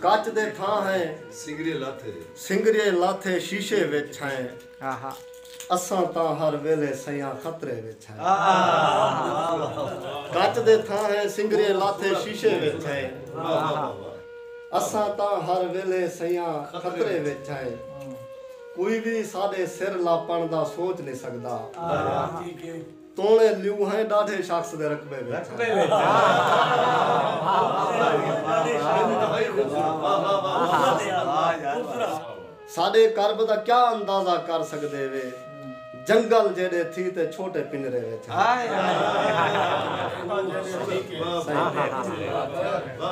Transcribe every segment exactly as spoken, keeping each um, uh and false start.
کچ دے تھاں ہیں، سنگریے لاتھے، سنگریے لاتھے شیشے وچ ہیں۔ اساں تاں ہر ویلے سیاں خطرے وچ ہیں۔ کچ دے تھاں ہیں، سنگریے لاتھے شیشے وچ ہیں۔ اساں تاں ہر ویلے سیاں خطرے وچ ہیں۔ کوئی وی ساݙے سر لاپݨ دا سوچ نی سڳدا۔ توݨے لیوں ہیں ݙاڈھے شخص دے رقبے وچ۔ ساݙے کرب دا کیا اندازہ کر سڳدے وے؟ جنگل جیݙے تھی تے چھوٹے پنجرے وچ۔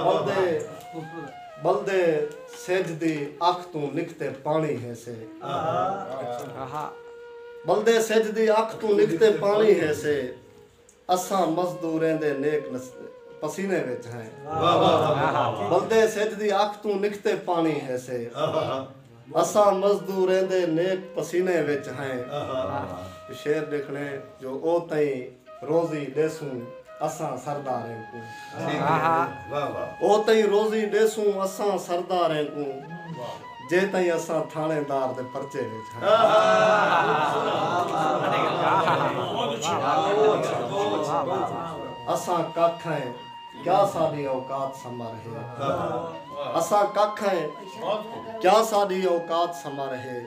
بلدے، بلدے سجھ دی اکھ توں نکتے پاݨی ہیسے۔ بلدے سجھ دی اکھ توں نکتے پاݨی ہیسے۔ اساں مزدوریں دے نیک نس-، پسینے وچ ہیں۔ بلدے سجھ دی اکھ توں نکتے پاݨی ہیسے۔ اساں مزدوریں دے نیک پسینے وچ ہیں۔ شعر ݙیکھݨے جو او تئیں روزی ݙیسوں اساں سرداریں کوں۔ او تئیں روزی ݙیسوں اساں سرداریں کوں، جے تئیں اساں تھاݨے دار دے پرچے وچ ہیں۔ اساں ککھ ہیں، کیا ساݙی اوقات سمر ہے؟ اساں ککھ ہیں، کیا ساݙی اوقات سمر ہے؟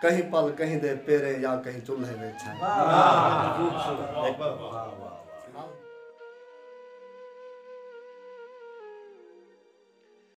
کہیں پل کہیں دے پیریں یا کہیں چولھے وچ ہیں۔